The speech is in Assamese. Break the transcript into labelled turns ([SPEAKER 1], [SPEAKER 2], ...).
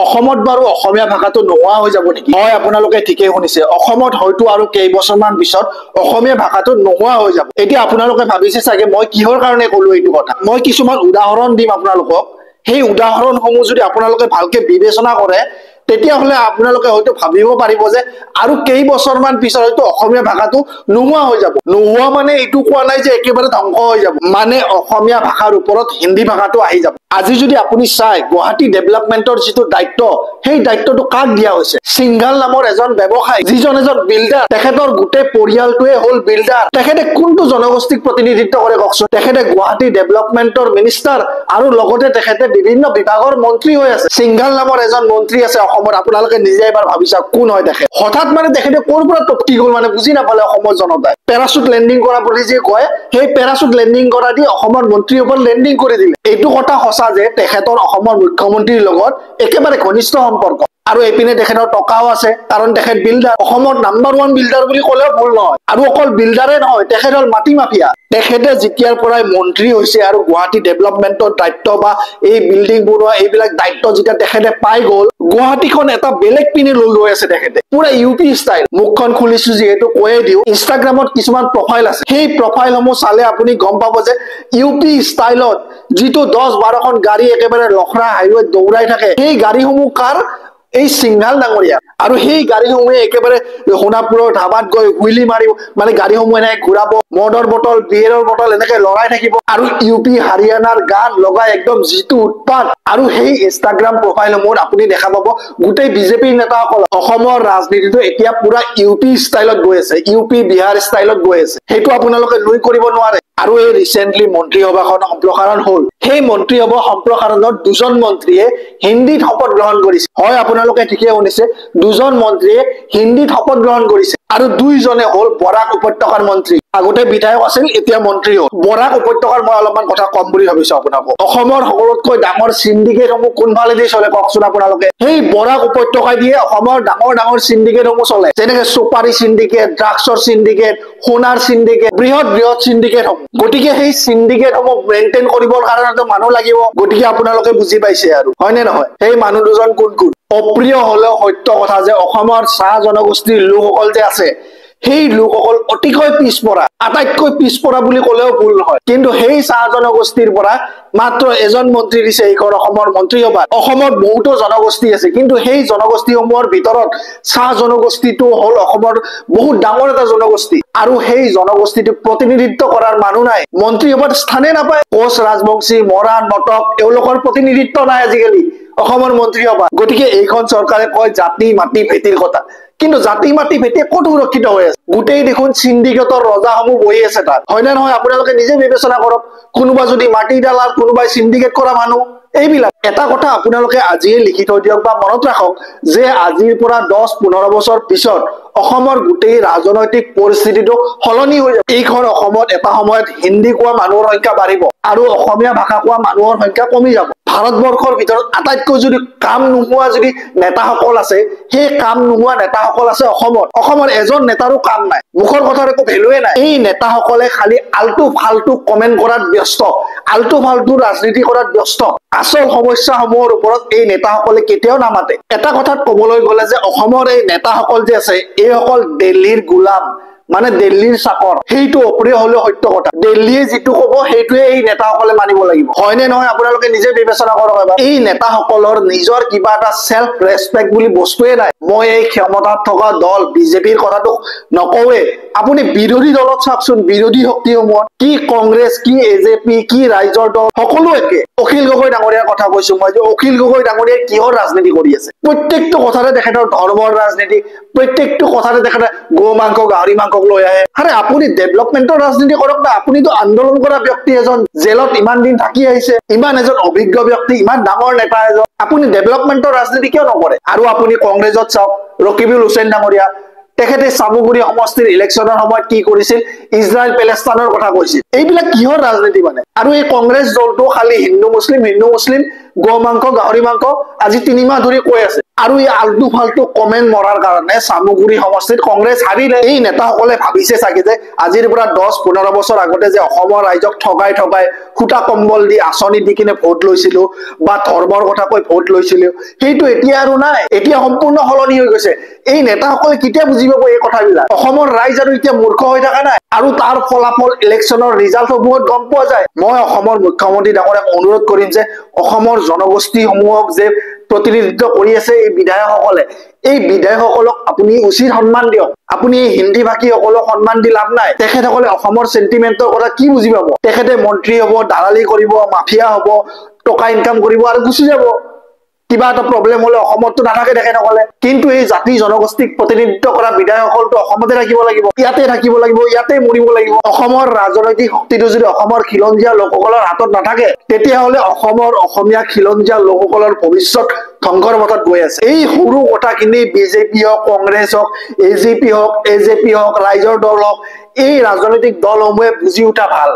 [SPEAKER 1] অসমত বাৰু অসমীয়া ভাষাটো নোহোৱা হৈ যাব নেকি? হয়, আপোনালোকে ঠিকেই শুনিছে, অসমত হয়তো আৰু কেইবছৰমান পিছত অসমীয়া ভাষাটো নোহোৱা হৈ যাব। এতিয়া আপোনালোকে ভাবিছে চাগে মই কিহৰ কাৰণে কলো এইটো কথা। মই কিছুমান উদাহৰণ দিম আপোনালোকক, সেই উদাহৰণসমূহ যদি আপোনালোকে ভালকে বিবেচনা কৰে তেতিয়াহ'লে আপোনালোকে হয়তো ভাবিব পাৰিব যে আৰু কেইবছৰমান পিছত হয়তো অসমীয়া ভাষাটো নোহোৱা হৈ যাব। নোহোৱা মানে এইটো কোৱা নাই যে একেবাৰে ধ্বংস হৈ যাব, মানে অসমীয়া ভাষাৰ ওপৰত হিন্দী ভাষাটো আহি যাব। আজি যদি আপুনি চাই গুৱাহাটী ডেভেলপমেণ্টৰ যিটো দায়িত্ব, সেই দায়িত্বটো কাক দিয়া হৈছে? সিংঘাল নামৰ এজন ব্যৱসায়ী, যিজন এজন বিল্ডাৰ, তেখেতৰ গোটেই পৰিয়ালটোৱে হ'ল বিল্ডাৰ। তেখেতে কোনটো জনগোষ্ঠীক প্ৰতিনিধিত্ব কৰে কওকচোন? তেখেতে গুৱাহাটী ডেভেলপমেণ্টৰ মিনিষ্টাৰ আৰু লগতে তেখেতে বিভিন্ন বিভাগৰ মন্ত্ৰী হৈ আছে। সিংঘাল নামৰ এজন মন্ত্ৰী আছে অসমত, আপোনালোকে নিজে এবাৰ ভাবি চাওক কোন হয় তেখেত। হঠাৎ মানে তেখেতে ক'ৰ পৰা টপকি গ'ল মানে বুজি নাপালে অসমৰ জনতাই। পেৰাচুট লেণ্ডিং কৰা বুলি যে কয়, সেই পেৰাচুট লেণ্ডিং কৰা দি অসমৰ মন্ত্ৰীৰ ওপৰত লেণ্ডিং কৰি দিলে। এইটো কথা সঁচা যে তেখেতৰ অসমৰ মুখ্যমন্ত্ৰীৰ লগত একেবাৰে ঘনিষ্ঠ সম্পৰ্ক, আৰু এইপিনে তেখেতৰ টকাও আছে, কাৰণ তেখেত বিল্ডাৰ, অসমত নাম্বাৰ 1 বিল্ডাৰ বুলি ক'লেও ভুল নহয়। আৰু অকল বিল্ডাৰে নহয়, তেখেত হ'ল মাটি মাফিয়া। তেখেতে যেতিয়াৰ পৰাই মন্ত্ৰী হৈছে আৰু গুৱাহাটী ডেভেলপমেণ্টৰ দায়িত্ব বা এই বিল্ডিং বনোৱা এইবিলাক দায়িত্ব যেতিয়া তেখেতে পাই গ'ল, গুৱাহাটীখন এটা বেলেগ পিনে লৈ গৈ আছে তেখেতে, পুৰা ইউ পি ষ্টাইল। মুখখন খুলিছো যিহেতু কৈয়ে দিওঁ, ইনষ্টাগ্ৰামত কিছুমান প্ৰফাইল আছে, সেই প্ৰফাইলসমূহ চালে আপুনি গম পাব যে ইউ পি ষ্টাইলত যিটো 10-12খন গাড়ী একেবাৰে লখৰা হাইৱেত দৌৰাই থাকে, সেই গাড়ীসমূহ কাৰ? এই সিংঘাল ডাঙৰীয়া। আৰু সেই গাড়ীসমূহে একেবাৰে সোণাপুৰৰ ধাবাত গৈ হুইলি মাৰিব, মানে গাড়ীসমূহ এনেকে ঘূৰাব, মদৰ বটল, বিয়েৰৰ বটল এনেকে লৰাই থাকিব, আৰু ইউ পি হাৰিয়ানাৰ গান লগাই একদম যিটো উৎপাত। আৰু সেই ইনষ্টাগ্ৰাম প্ৰফাইলসমূহত আপুনি দেখা পাব গোটেই বিজেপিৰ নেতাসকল। অসমৰ ৰাজনীতিটো এতিয়া পুৰা ইউ পি ষ্টাইলত গৈ আছে, ইউ পি বিহাৰ ষ্টাইলত গৈ আছে, সেইটো আপোনালোকে নুই কৰিব নোৱাৰে। আৰু এই ৰিচেণ্টলি মন্ত্ৰীসভাখন সম্প্ৰসাৰণ হ'ল, সেই মন্ত্ৰীসভা সম্প্ৰসাৰণত দুজন মন্ত্ৰীয়ে হিন্দীত শপত গ্ৰহণ কৰিছে। হয়, আপোনালোকে ঠিকেই শুনিছে, দুজন মন্ত্ৰীয়ে হিন্দীত শপত গ্ৰহণ কৰিছে, আৰু দুইজনে হ'ল বৰাক উপত্যকাৰ মন্ত্ৰী। আগতে বিধায়ক আছিল, এতিয়া মন্ত্ৰী হ'ল। বৰাক উপত্যকাৰ মই অলপমান কথা কম বুলি ভাবিছো আপোনালোকক। অসমৰ সকলোতকৈ ডাঙৰ চিণ্ডিকেটসমূহ কোনফালেদি চলে কওকচোন আপোনালোকে? সেই বৰাক উপত্যকাই দিয়ে অসমৰ ডাঙৰ ডাঙৰ চিণ্ডিকেটসমূহ চলে, যেনেকে চুপাৰী চিণ্ডিকেট, ড্ৰাগছৰ চিণ্ডিকেট, সোণাৰ চিণ্ডিকেট, বৃহৎ বৃহৎ চিণ্ডিকেটসমূহ। গতিকে সেই চিণ্ডিকেটসমূহ মেইনটেইন কৰিবৰ কাৰণেতো মানুহ লাগিব। গতিকে আপোনালোকে বুজি পাইছে আৰু, হয়নে নহয়? সেই মানুহ দুজন কোন কোন? অপ্ৰিয় হলেও সত্য কথা যে অসমৰ চাহ জনগোষ্ঠীৰ লোকসকল যে আছে, সেই লোকসকল অতিকৈ পিছপৰা, আটাইতকৈ পিছপৰা বুলি ক'লেও ভুল নহয়। কিন্তু সেই চাহ জনগোষ্ঠীৰ পৰা মাত্ৰ এজন মন্ত্ৰী দিছে এইখন অসমৰ মন্ত্ৰীসভাত। অসমত বহুতো জনগোষ্ঠী আছে, কিন্তু সেই জনগোষ্ঠীসমূহৰ ভিতৰত চাহ জনগোষ্ঠীটো হ'ল অসমৰ বহুত ডাঙৰ এটা জনগোষ্ঠী, আৰু সেই জনগোষ্ঠীটোক প্ৰতিনিধিত্ব কৰাৰ মানুহ নাই, মন্ত্ৰীসভাত স্থানে নাপায়। কোচ ৰাজবংশী, মৰাণ, মটক এওঁলোকৰ প্ৰতিনিধিত্ব নাই আজিকালি অসমৰ মন্ত্ৰীসভাত। গতিকে এইখন চৰকাৰে কয় জাতি মাটি ভেটিৰ কথা, কিন্তু জাতি মাটি ভেটি ক'ত সুৰক্ষিত হৈ আছে? গোটেই দেখোন চিণ্ডিকেটৰ ৰজাসমূহ বহি আছে তাত, হয়নে নহয়? আপোনালোকে নিজে বিবেচনা কৰক। কোনোবা যদি মাটি দালাল, কোনোবাই চিণ্ডিকেট কৰা মানুহ, এইবিলাক। এটা কথা আপোনালোকে আজিয়ে লিখি থৈ দিয়ক বা মনত ৰাখক যে আজিৰ পৰা 10-15 বছৰ পিছত অসমৰ গোটেই ৰাজনৈতিক পৰিস্থিতিটো সলনি হৈ যাব। এইখন অসমত এটা সময়ত হিন্দী কোৱা মানুহৰ সংখ্যা বাঢ়িব আৰু অসমীয়া ভাষা কোৱা মানুহৰ সংখ্যা কমি যাব। ভাৰতবৰ্ষৰ ভিতৰত আটাইতকৈ যদি কাম নোহোৱা যদি নেতাসকল আছে, সেই কাম নোহোৱা নেতাসকল আছে অসমত। অসমৰ এজন নেতাৰো কাম নাই, মুখৰ কথাৰ একো ভেলুৱে নাই। এই নেতাসকলে খালি আলটু ফাল্টু কমেণ্ট কৰাত ব্যস্ত, আলটু ফাল্টু ৰাজনীতি কৰাত ব্যস্ত। আচল সমস্যাসমূহৰ ওপৰত এই নেতাসকলে কেতিয়াও নামাতে। এটা কথাত কবলৈ গ'লে যে অসমৰ এই নেতাসকল যে আছে, এইসকল দিল্লীৰ গোলাম, মানে দিল্লীৰ চাকৰ। সেইটো অপ্ৰিয় হলেও সত্য কথা। দিল্লীয়ে যিটো কব সেইটোৱে এই নেতাসকলে মানিব লাগিব, হয়নে নহয়? আপোনালোকে নিজে বিবেচনা কৰক এবাৰ। এই নেতাসকলৰ নিজৰ কিবা এটা চেল্ফ ৰেচপেক্ট বুলি বস্তুৱে নাই। মই এই ক্ষমতাত থকা দল বিজেপিৰ কথাটো নকওঁৱে, আপুনি বিৰোধী দলত চাওকচোন, বিৰোধী শক্তিসমূহত কি কংগ্ৰেছ, কি এজেপি, কি ৰাইজৰ দল, সকলো একে। অখিল গগৈ ডাঙৰীয়াৰ কথা কৈছো মই, যে অখিল গগৈ ডাঙৰীয়াই কিহৰ ৰাজনীতি কৰি আছে? প্ৰত্যেকটো কথাতে তেখেতৰ ধৰ্মৰ ৰাজনীতি, প্ৰত্যেকটো কথাতে তেখেতে গৌ মাংস, গাহৰি মাংসক লৈ আহে। আৰে আপুনি ডেভেলপমেণ্টৰ ৰাজনীতি কৰক না, আপুনিতো আন্দোলন কৰা ব্যক্তি এজন, জেলত ইমান দিন থাকি আহিছে, ইমান এজন অভিজ্ঞ ব্যক্তি, ইমান ডাঙৰ নেতা এজন, আপুনি ডেভেলপমেণ্টৰ ৰাজনীতি কিয় নকৰে? আৰু আপুনি কংগ্ৰেছত চাওক, ৰকিবুল হুছেইন ডাঙৰীয়া, তেখেতে চামগুৰি সমষ্টিৰ ইলেকশ্যনৰ সময়ত কি কৰিছিল? ইজৰাইল পেলেষ্টাইনৰ কথা কৈছিল। এইবিলাক কিহৰ ৰাজনীতি মানে? আৰু এই কংগ্ৰেছ দলটো খালি হিন্দু মুছলিম, হিন্দু মুছলিম, গৌ মাংস, গাহৰি মাংস আজি 3 মাহ ধৰি কৈ আছে। আৰু এই আলটু ফাল্টু কমেণ্ট মৰাৰ কাৰণে চামগুৰি সমষ্টিত কংগ্ৰেছ হাৰিলে। এই নেতাসকলে ভাবিছে চাগে যে আজিৰ পৰা 10-15 বছৰ আগতে যে অসমৰ ৰাইজক ঠগাই ঠগাই সূতা কম্বল দি আঁচনি দি কিনে ভোট লৈছিলো বা ধৰ্মৰ কথা কৈ ভোট লৈছিলো, সেইটো এতিয়া আৰু নাই। এতিয়া সম্পূৰ্ণ সলনি হৈ গৈছে। এই নেতাসকলে কেতিয়া বুজি পাব এই কথাবিলাক? অসমৰ ৰাইজ আৰু এতিয়া মূৰ্খ হৈ থকা নাই। আৰু তাৰ ফলাফল ইলেকশ্যনৰ ৰিজাল্ট সমূহত গম পোৱা যায়। মই অসমৰ মুখ্যমন্ত্ৰী ডাঙৰীয়াক অনুৰোধ কৰিম যে অসমৰ জনগোষ্ঠীসমূহক যে প্ৰতিনিধিত্ব কৰি আছে এই বিধায়কসকলে, এই বিধায়কসকলক আপুনি উচিত সন্মান দিয়ক। আপুনি এই হিন্দী ভাষীসকলক সন্মান দি লাভ নাই। তেখেতসকলে অসমৰ চেণ্টিমেণ্টৰ কথা কি বুজি পাব? তেখেতে মন্ত্ৰী হ'ব, দালালি কৰিব, মাফিয়া হ'ব, টকা ইনকাম কৰিব আৰু গুচি যাব। কিবা এটা প্ৰব্লেম হলে অসমততো নাথাকে তেখেতসকলে। কিন্তু এই জাতি জনগোষ্ঠীক প্ৰতিনিধিত্ব কৰা বিধায়কসকলতো অসমতে থাকিব লাগিব, ইয়াতে থাকিব লাগিব, ইয়াতে মৰিব লাগিব। অসমৰ ৰাজনৈতিক শক্তিটো যদি অসমৰ খিলঞ্জীয়া লোকসকলৰ হাতত নাথাকে, তেতিয়াহ'লে অসমৰ অসমীয়া খিলঞ্জীয়া লোকসকলৰ ভৱিষ্যত ধ্বংসৰ পথত গৈ আছে। এই সৰু কথাখিনি বিজেপি হওক, কংগ্ৰেছ হওক, এ জি পি হওক, এ জে পি হওক, ৰাইজৰ দল হওক, এই ৰাজনৈতিক দলসমূহে বুজি উঠা ভাল।